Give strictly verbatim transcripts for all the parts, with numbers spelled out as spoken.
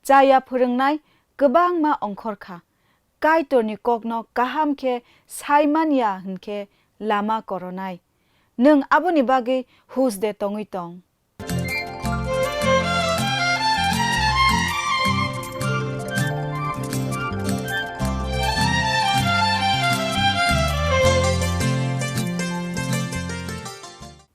cha ya phwrwngnai kwbangma ongkhor kha. Kaitorni kokno kaham khe sai man ya hwn khe lama koronai. Nwng aboni bagwi hus de tongwi tong.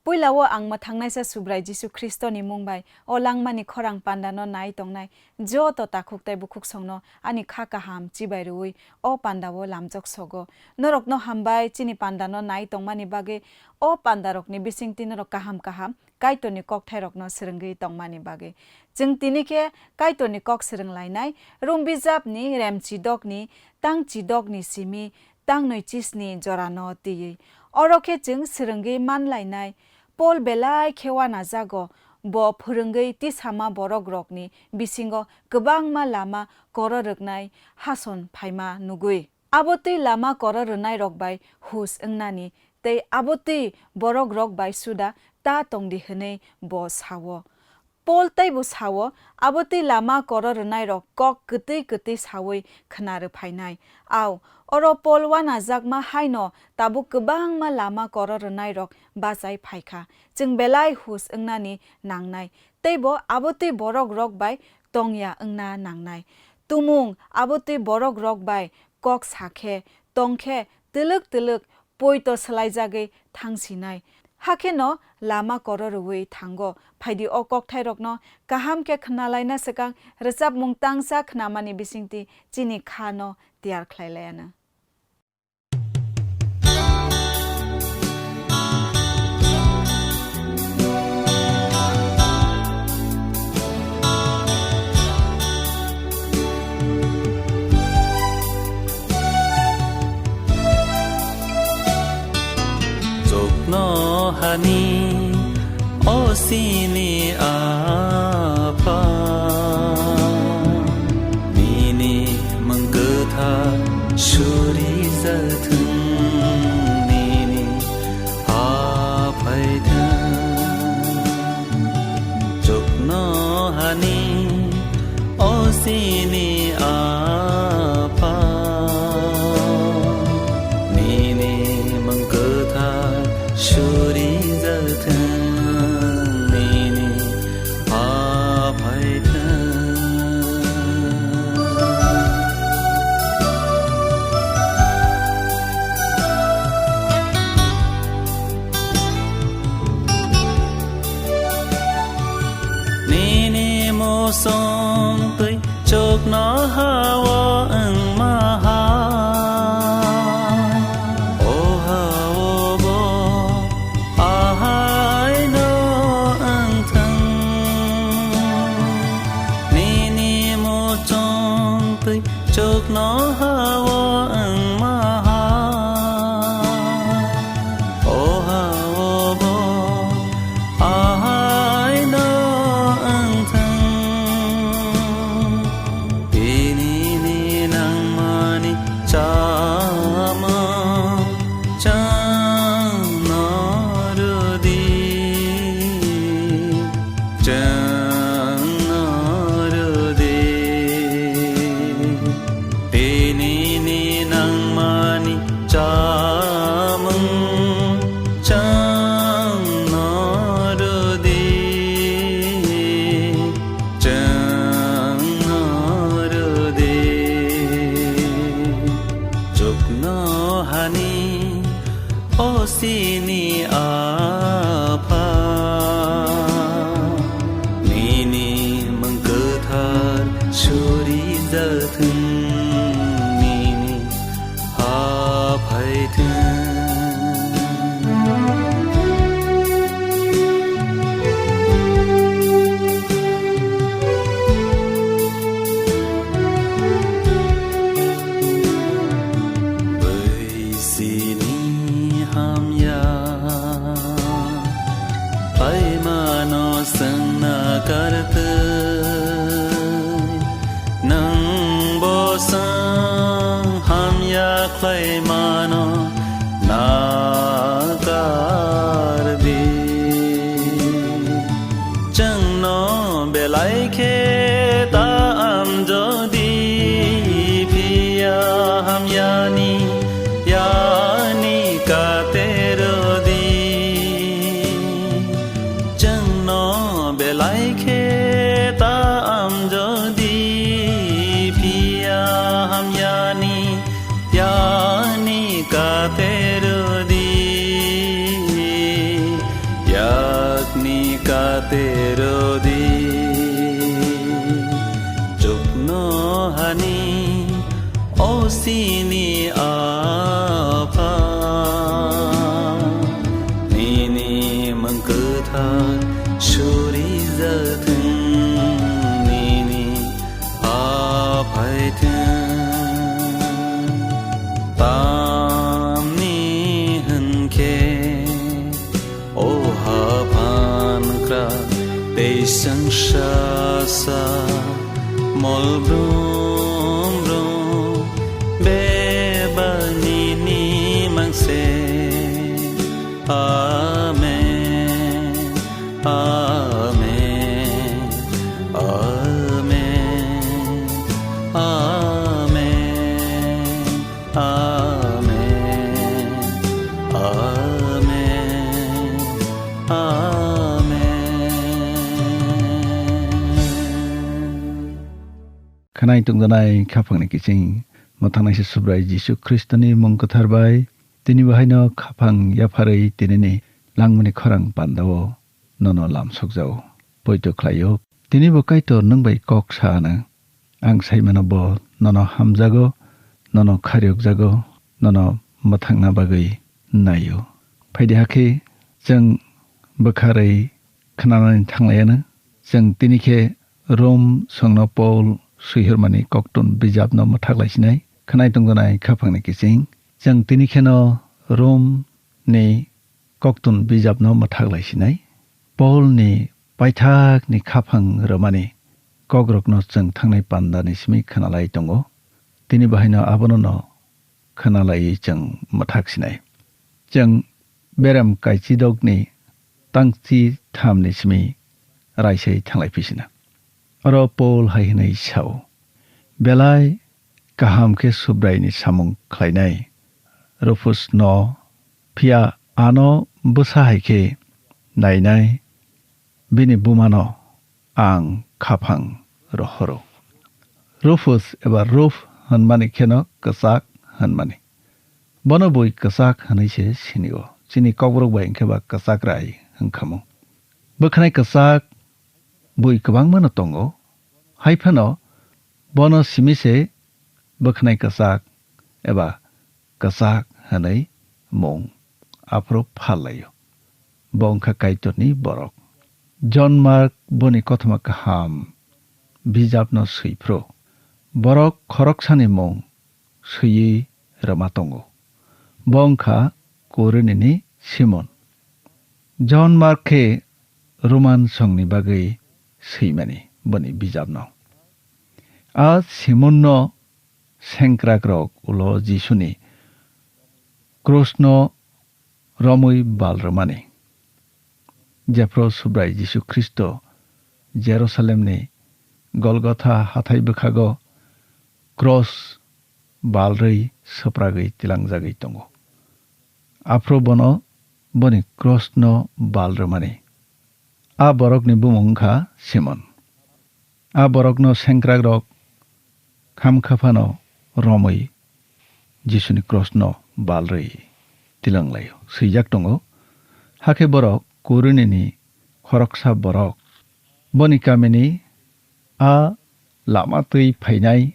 Puila o ang mwthangnaisa Subrai Jisu Khristoni mung bai o langmani khorang pandano nai tongnai joto takhuk tei bukhuksongno ani kha kaham chibai rwui o pandao lamjok sogo. Norokno hambai chini pandano nai tongmani bagwi. O pandarokni bisingtwi norok kaham kaham Kaitorni kokthairokno swrwngwi tongmani bagwi. Chwng tini khe Kaitorni kok swrwng lainai, Rom bijapni remchidokni tangchidokni simi tangnwi chisni jorano twiwi. Oro khe chwng swrwngwi man lainai, Pol belai khe uanajago, bo phwrwngwi tisama borokrokni bisingo kwbangma lama koro rwknai hason phaima nugwi. Abo twi lama koro rwnairok bai hus wngnani tei abo twi borokrok bai suda ta tongdi hwnwi bo sa-o. Pol teibo sa-o, abo twi lama koro rwnairok kok kwtwi kwtwi saui khna rw phainai. Au, oro Pol uanajakma haino tabuk kwbangma lama koro rwnairok bachai phai kha. Chwng belai hus wngnani nangnai, teibo abo twi borokrok bai tong ya wngna nangnai. Tumung abo twi borokrok bai kok sa khe, tong khe, twlwk twlwk poito swlaijagwi thang sinai. Hakheno lama koro rwui thango. Phaidi o kokthairokno kaham khe khna laina swkang rwchapmung tangsa khnamani bisingtwi chini kha no tiyar khlai laiya no. Chuknohani o sini Apha, nini mung kwthar surijathwng, nini ha phaithwng. Chuknohani o sini Apha, nini mung kwthar surijathwng, nini ha phaithwng. Nini muchung twi chuknoha-o wngma hai, o ha-o bo ahai no wngthwng. Nini muchung twi chuknoha-o wngma hai, o ha-o bo ahai no wngthwng. Tini ni nangmani chamung chwngno rwdi, chwngno rwdi. Tini ni nangmani chamung chwngno rwdi, chwngno rwdi. Chuknohani o sini Apha, nini mung kwthar surijathwng, nini ha phaithwng. Bai sini hamya khlaimano swngna kartwi, nwng bo swng hamya khlaimano nakar di. Chwngno belai khe ta Chini Apha, nini mwng kwthar suri jathwng, nini Aphaithwng. Tamni hwnkhe, O haphan kra tei swngsa sa mol brum brum bebani ni mangse. Amen. Amen. Amen. Amen. Amen. Amen. Amen. Khwnai tongjanai khaphangni kiching, mwthangnaisa Subrai Jisu Khristoni mung kwthar bai, tini bahaino khaphang yapharwi tinini langmani khorang pandao nono lamsokjao. Poito khlaio. Tini bo Kaitor nwng bai kok sa ano. Ang saimano bo nono hamjago, nono kharyokjago, nono mwthangna bagwi naio. Phaidi hakhe chwng bwkharwi khnanani thanglaiano. Chwng tini khe Rom songno Paul swihormani koktun bijapno mwthaklai sinai. Khwnai tongjanai khaphangni kiching. Chwng tini kheno Rom ni koktun bijapno mwthaklai sinai. Paulni paithakni khaphang rwmani kokrokno chwng thangnai pandani simi khwnalai tongo. Tini bahaino abono no khwnalaiwi chwng mwthak sinai. Chwng berem kaichidokni tangchi thamni simi raisai thanglai phisina. Oro Paul hai hwnwi sao, "Belai kaham khe Subraini samung khlainai Rufusno, phiya ano bwsa hai khe nainai bini bumano ang khaphang rohoro." Rufus eba Ruf hwnmani kheno kwchak hwnmani. Bono bui kwchak hwnwi se sinio. Chini kokborok bai hwnkhe ba kwchak rai hwnkhamu. Bwkhanai kwchak bui kwbangmano tongo. Hai phano bono simi se bwkhanai kwchak eba kwchak hwnwi mung aphuru phal laio. Bo wngkha Kaitorni borok. John Mark boni kothoma kaham bijapno swi phuru borok khoroksani mung swiwi rwma tongo. Bo wngkha Kurinini Simon. John Mark khe Roman songni bagwi swimani boni bijapno. A Simonno sengkrakrok ulo Jisuni krusno romwi bal rwmani. Jephru Subrai Jisu Khristo Jerusalemni Golgotha hathai bwkhago kros balrwi swpragwi tilangjagwi tongo. Aphuru bono boni krosno bal rwmani. A borokni bumung wngkha Simon. A borokno sengkrakrok khamkha phano romwi Jisuni krosno balrwi tilang laio. Swijak tongo, hakhe borok Kurinini khoroksa borok boni kamini a lama twi phainai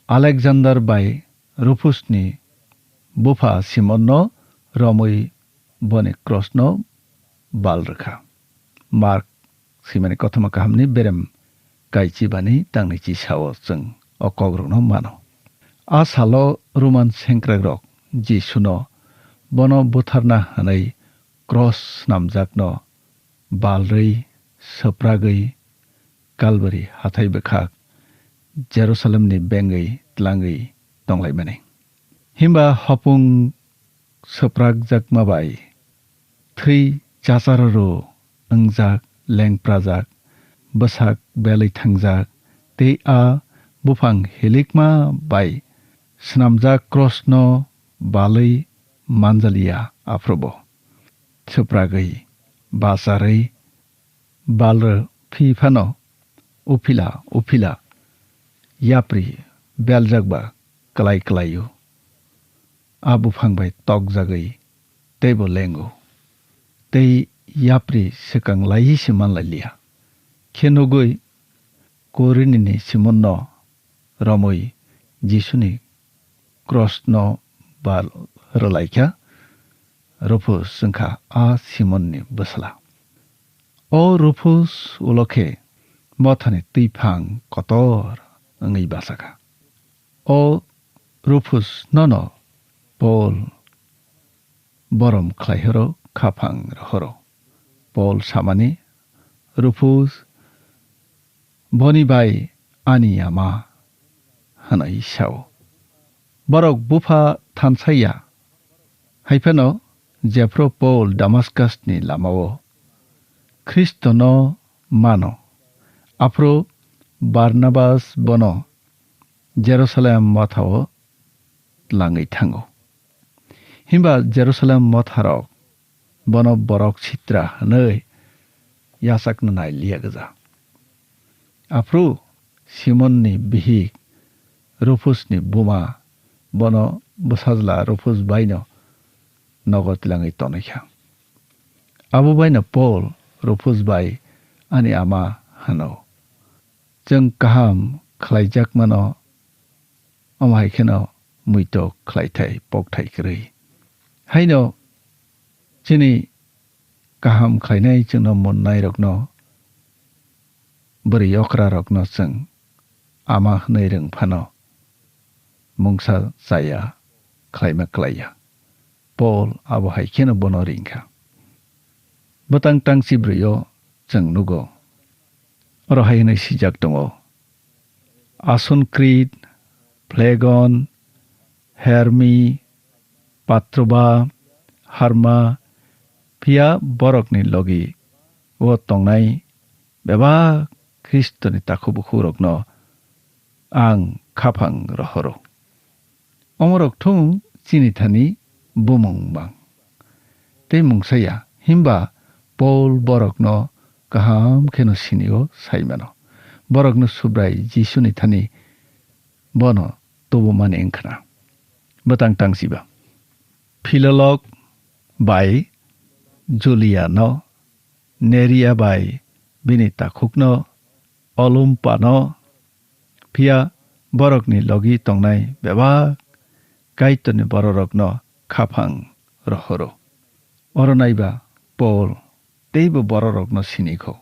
Alexander bai Rufusni bupha Simonno romwi boni krosno bal rwkha. Mark swimani kothoma kahamni berem kaichibani tangni chisao chwng o kokrokno mano. A salo Roman sengkrakrok Jisuno bono butharna hwnwi kros snamjakno balrwi, swpragwi, Kalbari hathai bwkhak Jerusalemni bengwi tlangwi tonglaimani. Himba hopung swprakjakma bai thwi chachararo wngjak, lengprajak, bwsak belwi thangjak, tei a buphang hilikma bai snamjak krosno balwi manjaliya aphrubo. Swpragwi, bacharwi, bal rw phi phano uphila uphila yapri beljak ba klai klai-o. A buphang bai tokjagwi teibo lengo. Tei yapri swkang laiwi se manlai liya. Khe nugwi Kurinini Simonno romwi Jisuni krosno ba rwlaikha. Rufus wngkha a Simonni bwsla. O Rufus ulo khe mothani twiphang kotor wngwi bachakha. O Rufus nono Pol borom khlaihoro, khaphang rohoro. Pol samani, "Rufus, boni bai ani ama," hwnwi sao. Borok bupha thansaiya. Hai phano jephru Pol Damaskusni lamao Khristono mano, aphuru Barnabas bono Jerusalem mothao twlangwi thango. Himba Jerusalem motharok bono borok sitra hwnwi yachakno nai liya gwja. Aphuru Simonni bihik Rufusni buma bono bwsajla Rufus baino nogo twlangwi tonwi kha. Abo baino Pol Rufus bai ani ama hwno. Chwng kaham khlaijakmano, omo hai kheno muitok khlaithai pokthai kwrwi. Haino chini kaham khlainai chwngno monnairokno, bwrwi okrarokno chwng ama hwnwi rwng phano mungsa chaya khlaima klaiya. Pol abo hai kheno bono ringkha. Bwtang tangchi brwi-o chwng nugo. Oro hai hwnwi swijak tongo, "Asunkrit, Phlegon, Hermi, Patroba, Harma, phiya borokni logi o tongnai bebak Khristoni takhuk bukhukrokno ang khaphang rohoro." Omorok thung chini thani bumung bang tei mungsaya, himba Pol borokno kaham kheno sinio sai mano. Borokno Subrai Jisuni thani bono tubumani wngkhna. Bwtang tangsiba. Philolog bai Juliano, Neria bai bini takhukno, Olumpano, phiya borokni logi tongnai bebak Kaitorni bororokno khaphang rohoro. Oro naiba Pol teibo bororokno sinikho.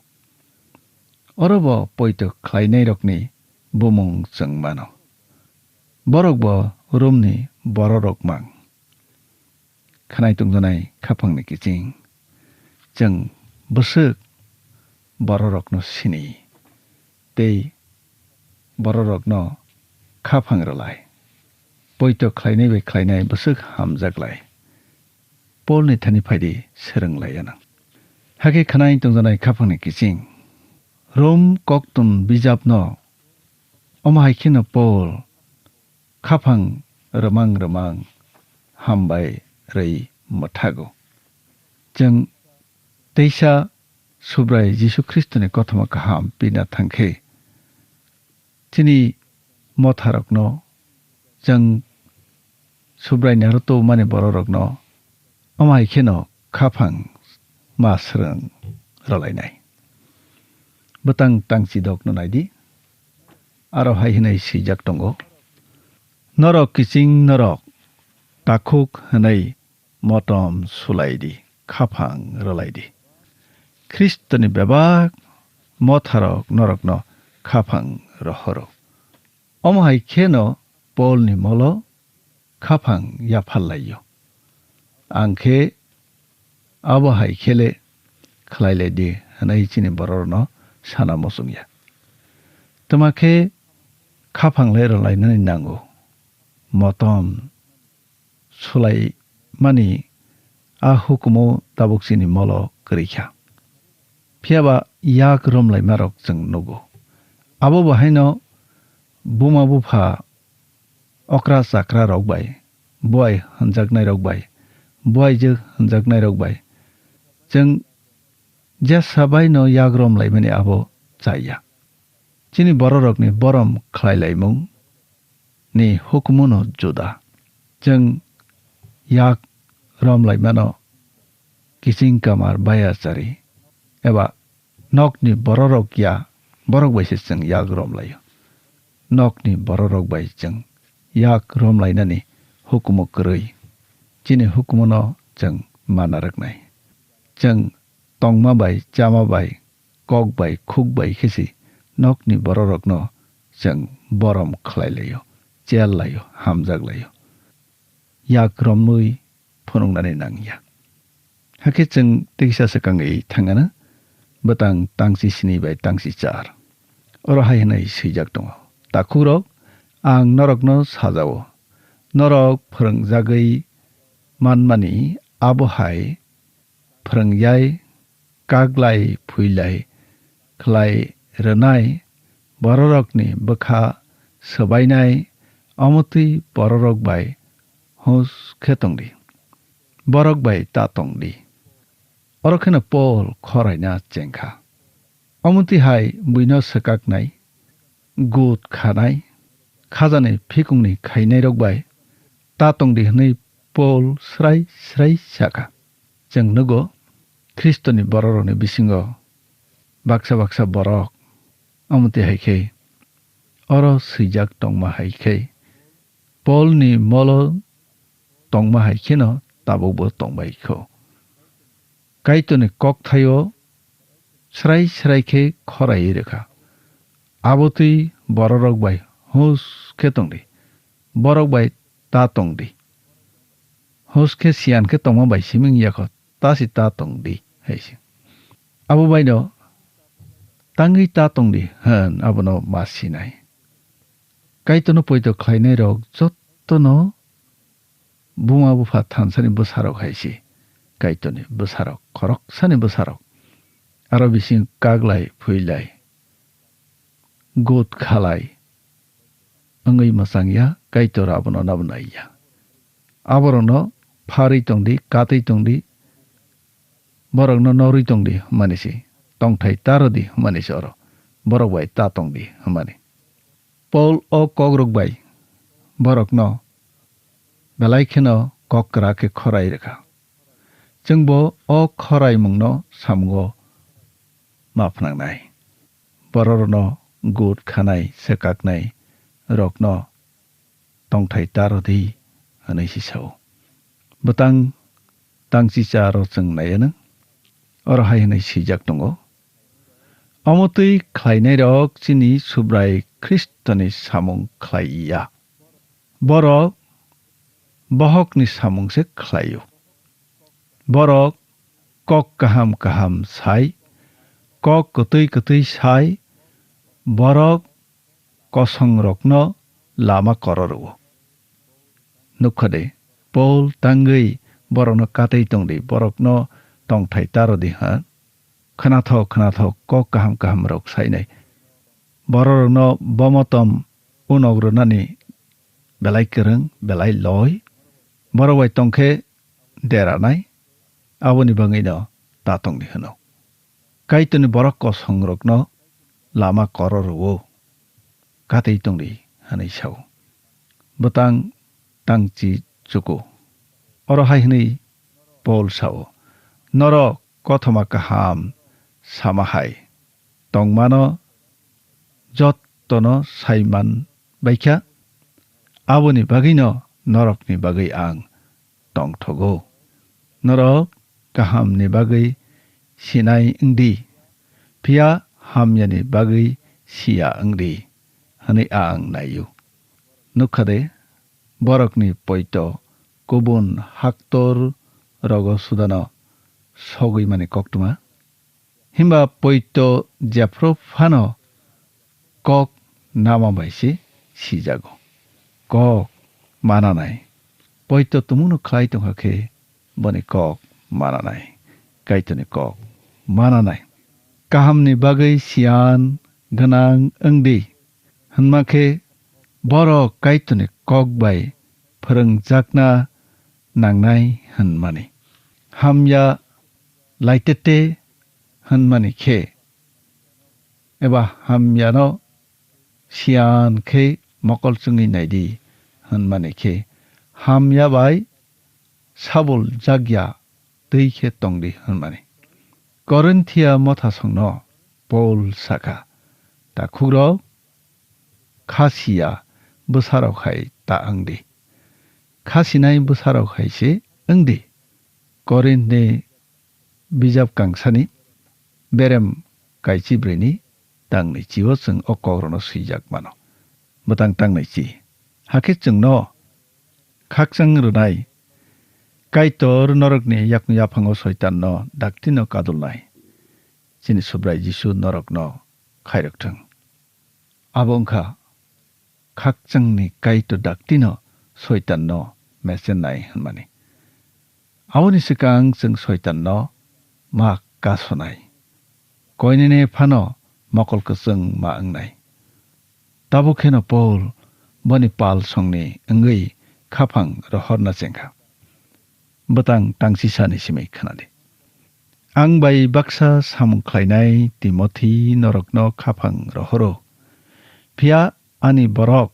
Oro bo poito khlainairokni bumung chwng mano. Borok bo Romni bororok mang. Khnai tongjanai khaphangni kiching, chwng bwswk bororokno sini tei bororokno khaphang rwlai. Poito khlainai bai khlainai bwswk hamjak lai. Polni thani phaidi swrwng lai anw. Hakhe khnai tongjanai khaphangni kiching, Rom koktun bijapno omo hai kheno Pol khaphang rwmang rwmang hambai rwi mwthago. Chwng teisa Subrai Jisu Khristoni kothoma kaham pina thangkhe, chini motharokno, chwng Subraini aro tubumani bororokno omo hai kheno khaphang ma swrwng rwlainai. Bwtang tangchidokno naidi, aro hai hwnwi swijak tongo, "Norok kiching norok takhuk hwnwi motom sulai di, khaphang rwlai di. Khristoni bebak motharok norokno khaphang rohoro." Omo hai kheno Polni molo khaphang yaphar lai-o. Ang khe abo hai khe le khlai lai di hwnwi chini bororokno sana muchung ya. Twma khe khaphang le rwlainani nango. Motom sulaimani a hukumu tabuk chini molo kwrwi kha. Phiya ba yak romlaimarok chwng nugo. Abo bo haino buma bupha okra chakra rok bai, buai hwnjaknai rok bai, buaijwk hwnjaknai rok bai chwng jesa bai no yak rom laimani abo chaya. Chini bororokni borom khlai laimung ni hukumu no juda. Chwng yak rom laimano kiching kamar bayachari eba nokni bororok ya, borok bai se chwng yak rom laio. Nokni bororok bai chwng yak rom lainani hukumu kwrwi. Chini hukumuno chwng mana rwknai. Chwng tongma bai, chama bai, kok bai, khuk bai khe se nokni bororokno chwng borom khlai laio, chel laio, hamjak laio. Yak romwi phunuknani nang ya. Hakhe chwng tiksa swkangwi thangana, bwtang tangchi sni bai tangchi char. Oro hai hwnwi swijak tongo, "Takhukrok, ang norokno sajao, norok phwrwngjagwi manmani abo hai phwrwngyai, kaglai phuilai khlai rwnai bororokni bwkha swbainai, omo twi bororok bai hus khe tong di, borok bai ta tong di." Oro kheno Pol khoraina chengkha. Omo twi hai buino swkaknai, gut khanai, khajani phikungni khainairok bai ta tong di hwnwi Pol srai srai sakha. Chwng nugo, Khristoni bororokni bisingo baksa baksa borok omo twi hai khe oro swijak tongma hai khe Polni molo tongma hai kheno tabukbo tongbai kho. Kaitorni kokthaio srai srai khe khoraiwi rwkha. Abo twi bororok bai hus khe tong di, borok bai ta tong di. Hus khe siyan khe tongma bai simi wng ya kho, ta si ta tong di, hai se. Abo baino tangwi ta tong di hwn abono ma sinai. Kaitorno poito khlainairok jottono buma bupha thansani bwsarok hai se. Kaitorni bwsarok, khoroksani bwsarok. Aro bising kaglai phuilai, gut khalai wngwi mwchang ya, Kaitor abono nabo nai ya. Aborokno pharwi tong di, katwi tong di, borokno norwi tong di hwnmani se, tongthai ta rw di hwnmani se oro, borok bai ta tong di hwnmani. Pol o kokrok bai borokno belai kheno kok kwrak khe khorai rwkha. Chwngbo o khoraimungno samungo ma phnangnai. Bororokno gut khanai, swkaknai rokno tongthai ta rw di hwnwi se sao. Bwtang tangchicha aro chwng naianw, oro hai hwnwi swijak tongo, "Omo twi khlainairok chini Subrai Khristoni samung khlai ya. Borok bohokni samung se khlai-o. Borok kok kaham kaham sai, kok kwtwi kwtwi sai, borok kosongrokno lama koro rwo." Nukha de, Pol tangwi borokno katwi tong di, borokno tongthai ta rw di ha. Khnathok khnathok kok kaham kaham rok sainai. Bororokno bomotom unok rwnani belai kwrwng, belai loi. Borok bai tong khe deranai, aboni bagwino ta tong di hwno. Kaitorni borok kosongrokno lama koro rwo, katwi tong di hwnwi sao. Bwtang tangchi chuku. Oro hai hwnwi Pol sao, "Norok kothoma kaham sama hai tongmano jottono saiman baikha, aboni bagwino norokni bagwi ang tongthogo. Norok kahamni bagwi sinai wng di, phiya hamyani bagwi siya wng di," hwnwi ang nai-o. Nukha de, borokni poito kubun haktor rogo sudano sogwi mani koktwma. Himba poito jephru phano kok nama bai se sijago. Kok mananai. Poito tumungno khlai tongkha khe boni kok mananai. Kaitorni kok mananai. Kahamni bagwi siyan gwnang wng di. Hwnma khe borok Kaitorni kok bai phwrwngjakna nangnai hwnmani. Hamya laitete hwnmani khe, eba hamyano siyan khe mokol chwngwi nai di hwnmani khe, hamya bai sabul jakya twi khe tong di hwnmani. Korinthia mothasongno Pol sakha, "Takhukrok, kha siya bwsarok hai ta wng di. kha sinai bwsarok hai se wng di. Korinthni bijap kangsani berem kaichibrwini tangnwi chio chwng o kokrokno swijak mano. Bwtang tangnwi chi. Hakhe chwngno khakchang rwnai Kaitor norokni yakung yaphango Soitanno daktino kadulnai. Chini Subrai Jisu norokno khairok thung. Abo wngkha khakchangni Kaitor daktino Soitanno mechennai hwnmani. Aboni swkang chwng Soitanno ma kasonai. Koinene phano mokol kwchwng ma wngnai. Tabuk kheno Paul boni pal songni wngwi khaphang rohorna chengkha. Bwtang tangsisani simi khwnadi. Ang bai baksa samung khlainai Timothi norokno khaphang rohoro. Phiya ani borok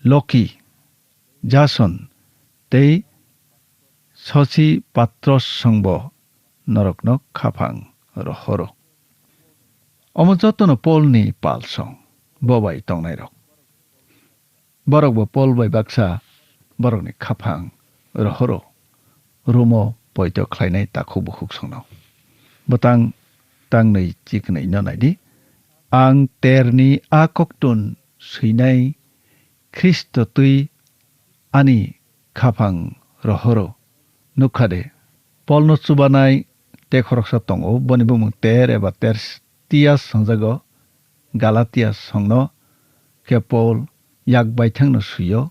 Loki, Jason tei Sosipatros songbo norokno khaphang rohoro. Omo jotono Polni pal song, bo bai tongnairok. Borokbo Pol bai baksa borokni khaphang rohoro, Romo poito khlainai takhuk bukhuk songno. Bwtang tangnwi chiknwino naidi, ang terni a koktun swinai Khristo twi ani khaphang rohoro. Nukha de, Polno chubanai tei khoroksa tongo, boni bumung Ter eba Tertias hwnjago, Galatia songno khe Pol yak baithangno swi-o,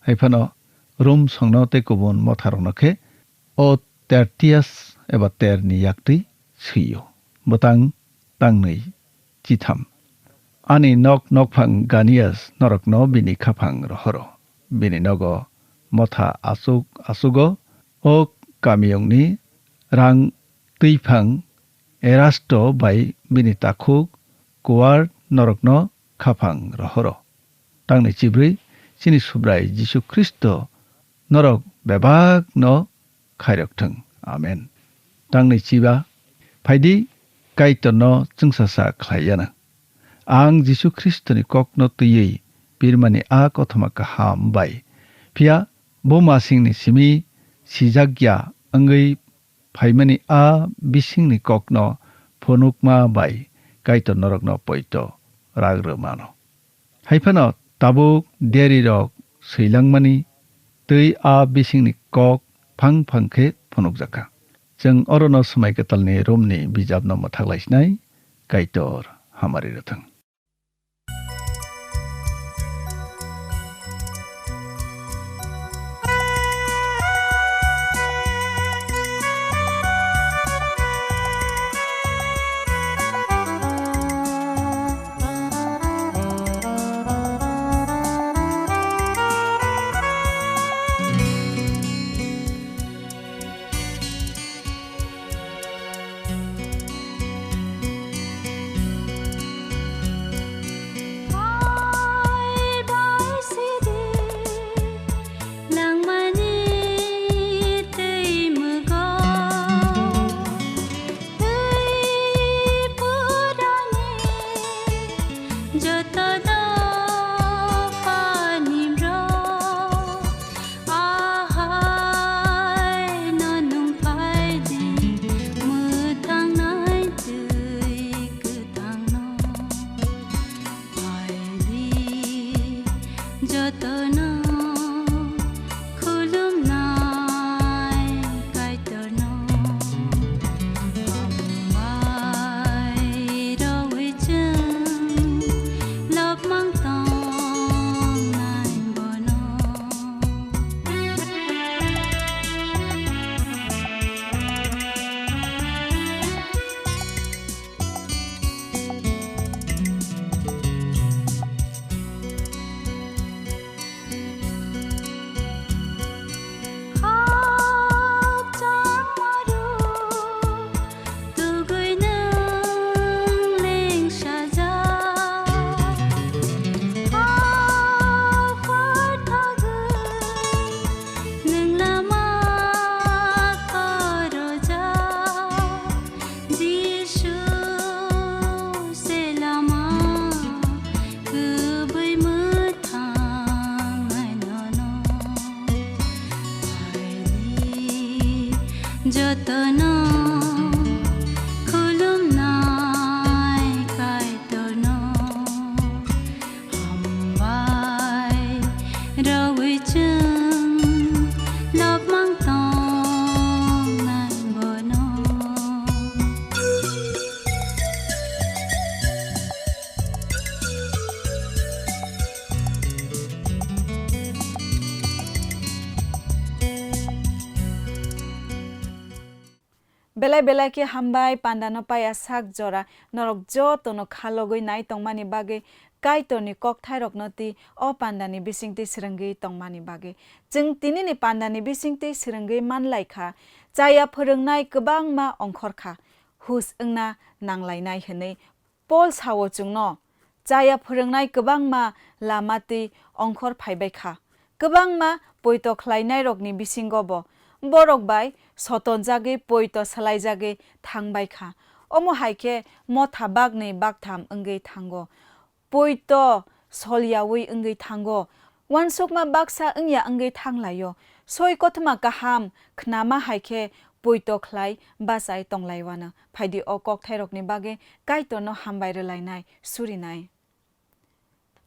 hai phano Rom songno tei kubun motharokno khe o Tertias eba Terni yaktwi swi-o. Bwtang tangnwi chitham. Ani nok nokphang Ganias norokno bini khaphang rohoro. Bini nogo motha asuk asugo o kamiyungni rang twiphang Erasto bai bini takhuk Kuar norokno khaphang rohoro. Tangni chibrwi chini Subrai Jisu Khristo norok bebakno khairok thung. Amen. Tangni chiba, phaidi Kaitorno chwngsasa khlaiyana. Ang Jisu Khristoni kokno twiwi pirmani a kothoma kaham bai, phiya bo masingni simi sijakya wngwi phaimani a bisingni kokno phunukma bai Kaitor norokno poito rag rw mano. Hai phano tabuk diarirok swilangmani twi a bisingni kok phang phang khe phunukjakha. Chwng orono Swmai Kwtalni Romni bijapno mwthaklai sinai, Kaitor hamari rwthwng. Belai belai khe hambai pandano paya sak jora norok jotono khalogwi nai tongmani bagwi, Kaitorni kokthairokno twi o pandani bisingtwi swrwngwi tongmani bagwi. Chwng tinini pandani bisingtwi swrwngwi manlai kha, chaya phwrwngnai kwbangma ongkhor kha, hus wngna nanglainai hwnwi Pol sao chwngno, chaya phwrwngnai kwbangma lama twi ongkhor phaibai kha. Kwbangma poito khlainairokni bisingo bo borok bai sotonjagwi poito swlaijagwi thangbai kha. Omo hai khe motha baknwi baktham wngwi thango. Poito solyaui wngwi thango. Uansukma baksa wngya wngwi thanglaio. Soi kothoma kaham khnama hai khe poito khlai bachai tonglaiwano. Phaidi o kokthairokni bagwi Kaitorno hambai rwlainai, surinai.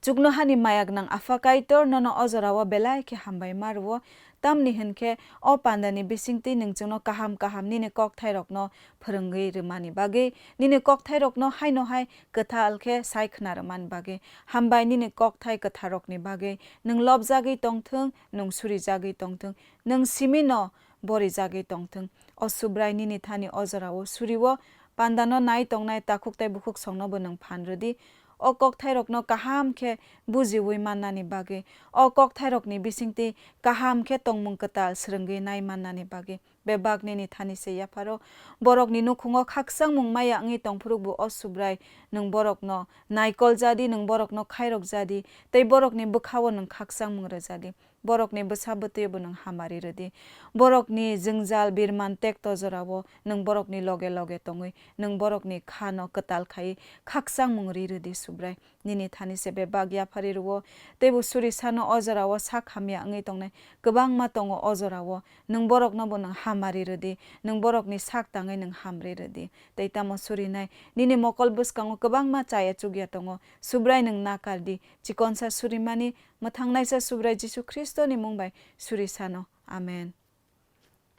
Chuknohani maya gwnang Apha Kaitor, nono o jorao belai khe hambai ma rwo, tamni hwn khe o pandani bisingtwi nwng chwngno kaham kaham nini kokthairokno phwrwngwi rwmani bagwi, nini kokthairokno haino hai kwthal khe sai khna rwmani bagwi. Hambai nini kokthai kwtharrokni bagwi, nwng lobjagwi tongthwng, nwng surijagwi tongthwng, nwng simino borijagwi tongthwng. O Subrai nini thani o jorao surio, pandano nai tongnai takhuk tei bukhuk songnobo nwng phan rwdi. O kokthairokno kaham khe bujiui mannani bagwi, o kokthairokni bisingtwi kaham khe tongmung kwtal swrwngwi nai mannani bagwi bebak nini thani se yapharo. Borokni nukhungo khakchangmung maya wngwi tongphuru bo o Subrai, nwng borokno naikol jadi, nwng borokno khairok jadi, tei borokni bwkhao nwng khakchangmung rwjadi. Borokni bwsa bwtwi bo nwng hamari rwdi. Borokni jwngjal birman tekto jorao nwng borokni loge loge tongwi, nwng borokni khano kwtal khai khakchangmung ri rwdi, Subrai. Nini thani se bebak yaphari rwo, teibo suri sano o jorao sak hamya wngwi tongnai kwbangma tongo o jorao. Nwng borokno bo nwng hamari rwdi, nwng borokni sak tangwi nwng hamri rwdi. Tei tamo surinai, nini mokol bwskango kwbangma chaya chukya tongo, Subrai nwng nakardi, chikonsa surimani, mwthangnaisa Subrai Jisu Khristoni mung bai suri sano. Amen.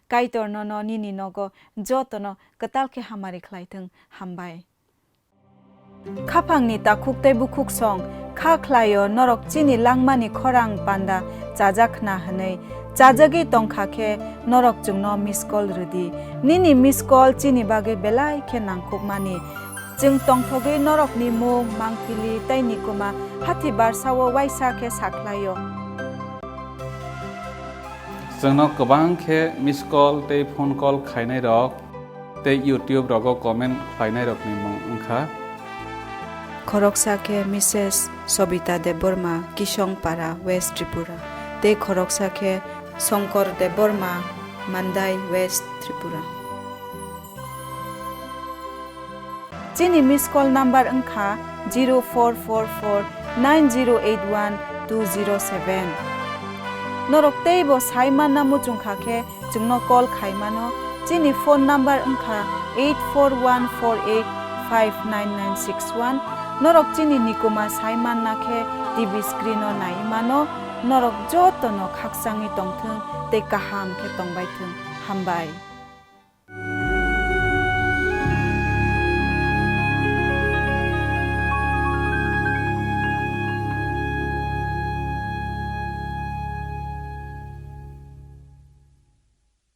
Kaitor nono nini nogo jotono kwtal khe hamari khlai thung. Hambai. Khaphangni takhuk tei bukhuk song, kha khlaio norok chini langmani khorang panda chajak khna hwnwi. Chajagwi tongkha khe norok chwngno miss call rwdi. Nini miss call chini bagwi belai khe nangkukmani. Chwng tongthogwi norokni mung, mangpili tei nikuma hathi barsao waisa khe sakhlaio. Chwngno kwbang khe miss call tei phone call khainairok tei YouTube rogo comment khlainairokni mung wngkha. Khoroksa khe Misses Sobita Debbarma, Kisongpara, West Tripura, tei khoroksa khe Songkor Debbarma, Mandai, West Tripura. Chini miss call number wngkha zero four four four nine zero eight one two zero seven. Norok teibo sai manna muchungkha khe chwngno call khai mano. Chini phone number wngkha eight four one four eight five nine nine six one. Norok chini nikuma sai manna khe T V screen o nai mano. Norok jotono khakchangwi tongthwng tei kaham khe tongbai thwng. Hambai.